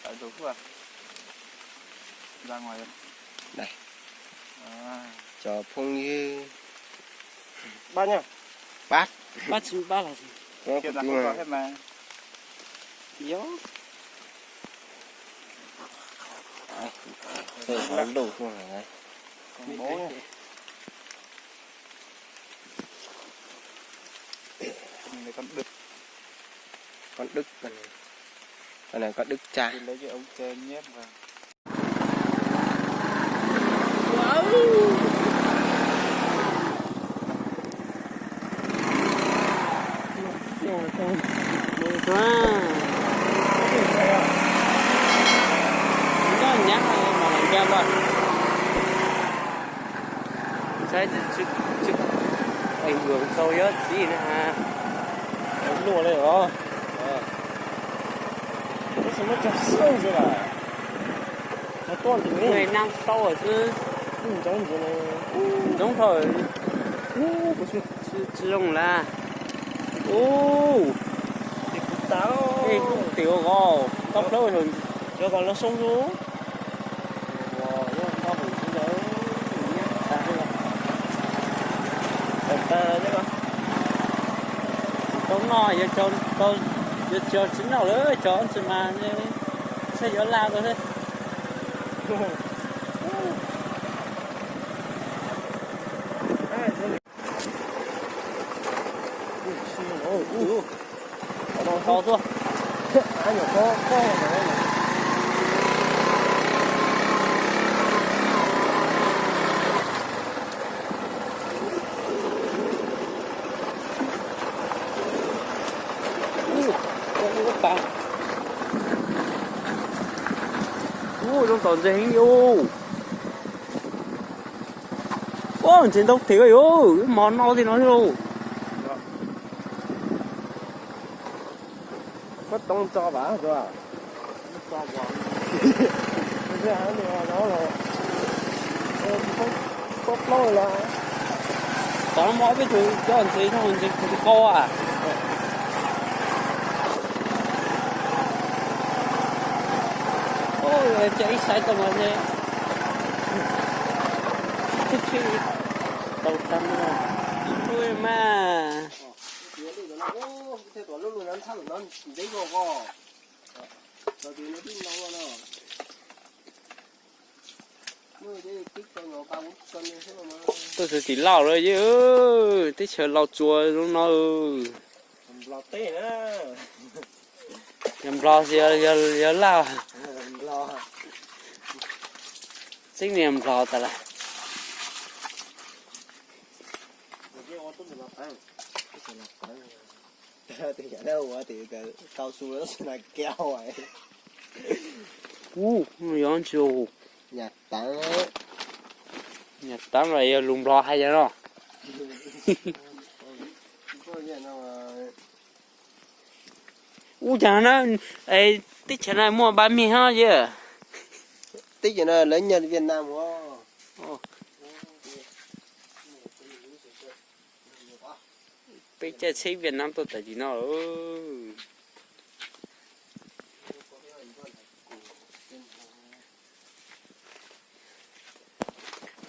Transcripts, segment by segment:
Tải đồ thuốc à? Ra ngoài rồi. Đây. À. Cho phông như bát nha. Bát. Bát chứ bát là gì? Có kia là không có hết mà. Yo. Đây, có đủ thuốc này đấy. Còn bố nhá. Con này con đực. Con đực con này. Con này con đực cha. Thì lấy cái ống tre nhét vào. Nyob nyab mas los nrog mas. Saib tsis, tsis, tsis, es yuav tau yuav txiv na. Luaj li os. Tab sis muab cog xwb xwb las. Nag tau xwb. Ntxoov dhau. Tsis zoo las. Ub, tej kub tim ua qos tau plaub. Cov qos los soo zoo. Tau noj, yuav cog tsis noj lawm, cog tsis mas saib yuav laj tau thiab. Tau tuaj. Ub, zoo tom ntses heev li. Ub, ntses ntau tiag yus, ib hmos no tej no thiab lauj. Muab toob tso vam. Tsis paub plaub los. Tom no muaj ob peb tug coj ntses no, ntses qau a. Ua cas ib saiv tau mas ntses tshwj tshwj tau tag no. Ua mas. Tuaj txog tim Lauj lawm yom, teb chaws Lauj Tsuas zoo no. Yog Nplog, yog Lauj. Tseeb niag Nplog tas lawm. Ub, yog ntsis, nyam tav los yog lus Nplog hais yog no. Ub, cas na, teb chaws na muaj ba miag hos yom. Teb chaws na lawv nyob Việt Nam os. Peb caij tsheb Việt Nam tuaj tawm tim no.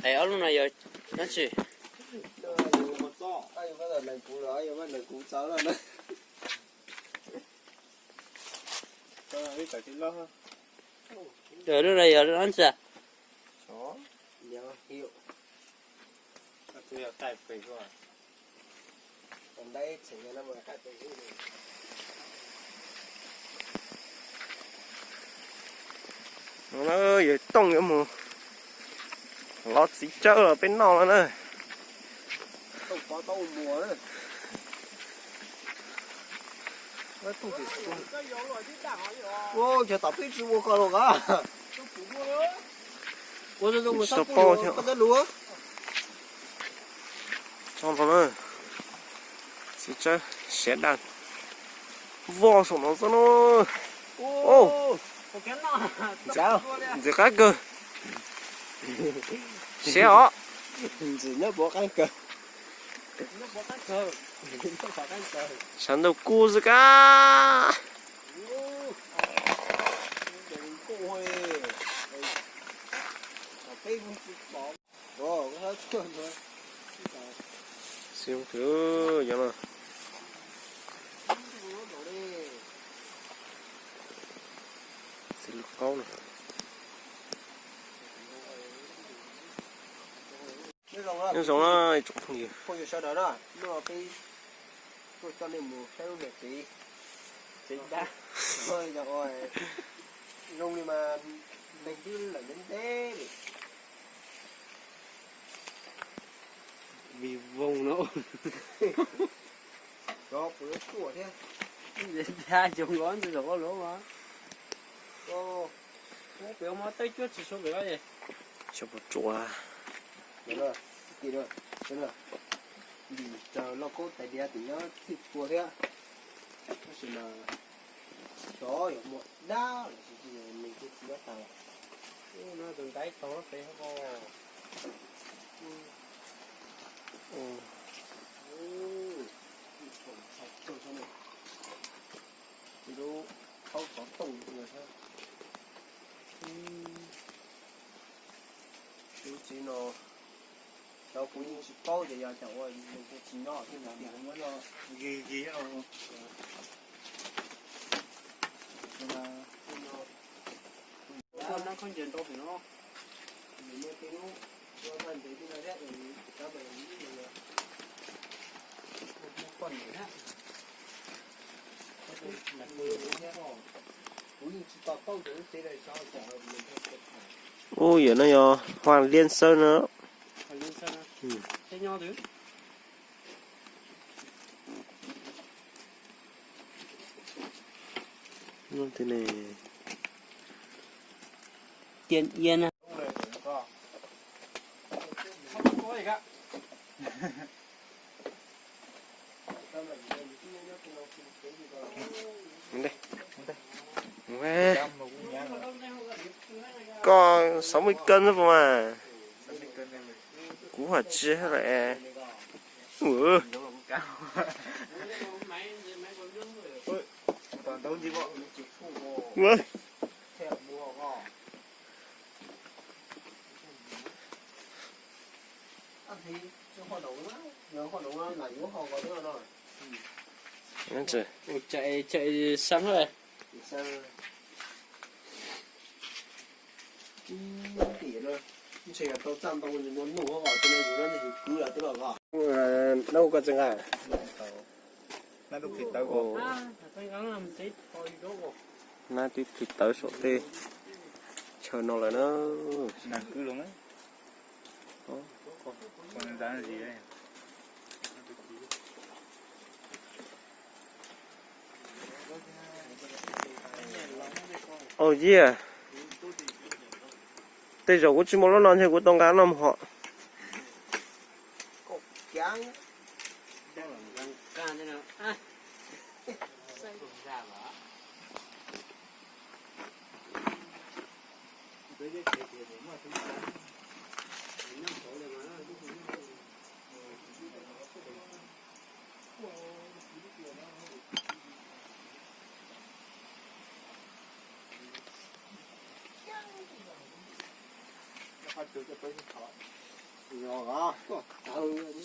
Es ob lub no yog dab tsi? Lub no yog dab tsi? Yawg Tooj yuav mus lov txiv tsawb los peb noj no na. Ua cov tom peb tsis ua ko los a. Ua zoo zoo tsis tau poj thiab. Tso no na. Txiv tsawb siav daj voj saum no xwb no. Ntxim qab kawg. Siav os. Ntxim nyob puav qab kawg. Sab ntau kub xwb kab. Xi thwv, yog no. Xi lub qaub no. Nyob zoo na ib tsoom phooj ywg. Phooj ywg sawv daws na, hnub no peb tuaj coj nej mus saib lub niag tsev, tsev dab. Zoo li mas neeg twb lawm ntev ntev li. Vij Voog no. Cov puas yuav tuaj thiab. Ntiab xyoo los ntxim zaum ua luaj mas. Ub, pem ua mov tawb cuab tsis suav pem los es. Xyov puas tsuav. Ntim raws lauj kaub tais diav tim nyob txij pua thiab. Tab sis mas xyov yog muaj dab los sis nws thiaj tsis nyob tag. Tus ntaiv tog pem hauv ko. Lub thaub xov tooj thiab. Lub tsev no, cov kuv yeej tsis paub ces yog cov uas tsis nyob thiab no tiag. Koj nab khaub ncaws nrau pem no. Ub, yam no yog Huaj Liab Xawb no. Tiaj iab na. Koj sáu mươi cân xwb puas mas? Kuv hais tsis hais lawm. Ua, chaw sab lawm. Nab koj tsev nqa. Nab twb phim tawv saum tej chaw no lawm na. Au yia, tej zaum kuv tsis muaj lub no ntshe kuv tau nqa no mus hom.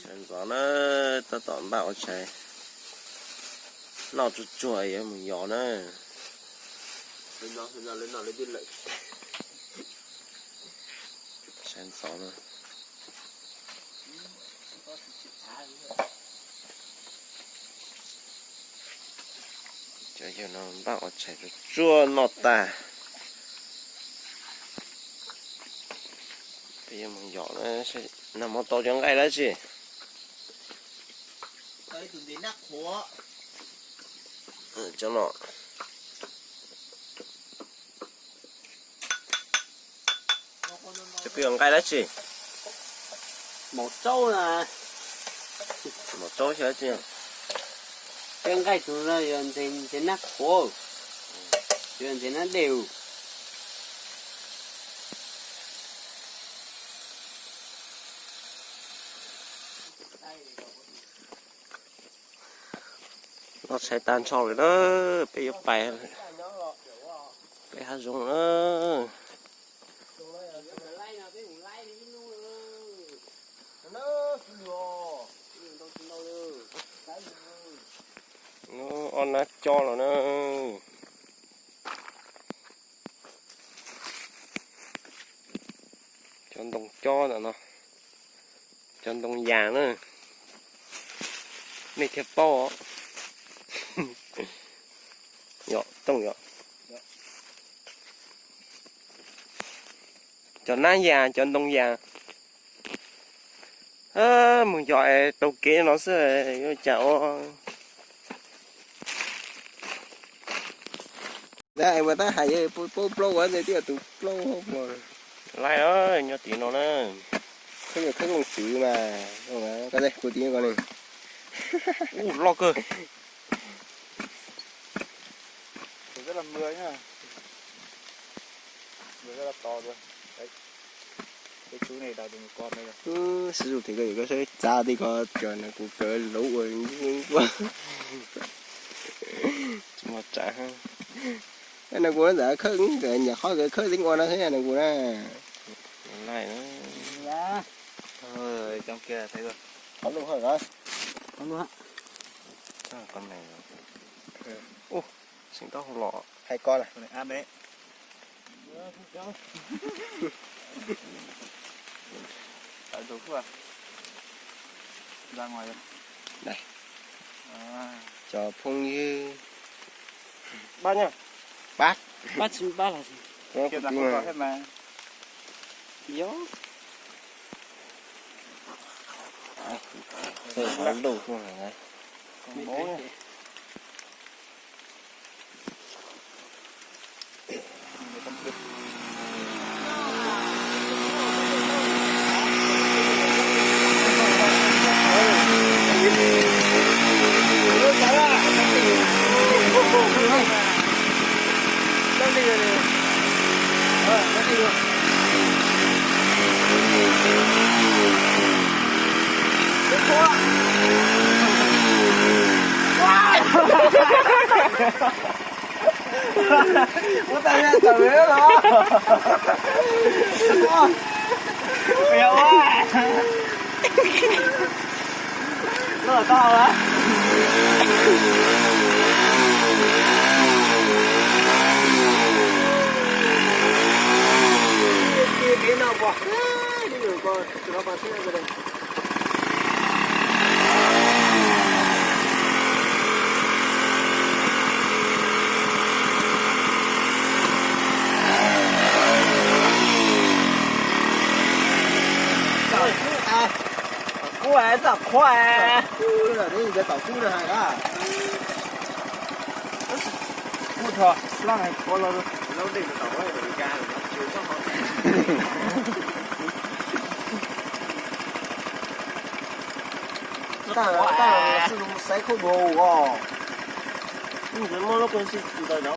Sawv ntxov na, tab tom npaj ua tshais, noj tsuag tsuag yuav mus yos na. Sawv ntxov na. Cov yawg no npaj ua tshais tsuag tsuag noj tag. Peb yuav mus yos na, nag hmo tau cov nqaij dab tsi? Cov no. Cov peb yog nqaij dab tsi? Maum tsaub na. Maum tsaub xyov dab tsi. Peb nqaij tus no yog ntses nab qhuav, yog ntses nab dej. Tshais tag nrho lawm na, peb yuav pais peb hav zoov na. Ob nab cob los na. Cov ntoo cob ntawm no, cov ntoo yas na, nej thiaj paub. Yog tooj yog cov nab yas, cov ntoo yas. Mus yos es taug kev no xwb, yuav cas ua. Ua tab hais paub plaub ua ntej twb yog tus plaub hauv paus. Laij, nyob tim no na. Khawb yog khawb kooj tswv mas, koj kuv tim ko ne. Ub, loj kawg. Xib zug tim ko, koj saib txav tim ko, cov no kuv kawg lub ua nkuaj. Tsis muaj tsam. Nws kuv ntawd khawb, nyam qhov kawg khawb tib ua no xwb nws kuv na. Laij, qhov lub hawm los. Ub, seem taub hau los. Hais ko na. Cov phooj ywg, pab, pab tsis pab los yog. Ua tas li tawm los. Loj tau a. Kub es tom qhuav es. Kub rho laj hais qhuav los. Xaiv khaub dua os. Nkawd muab lub kua si ntawd no.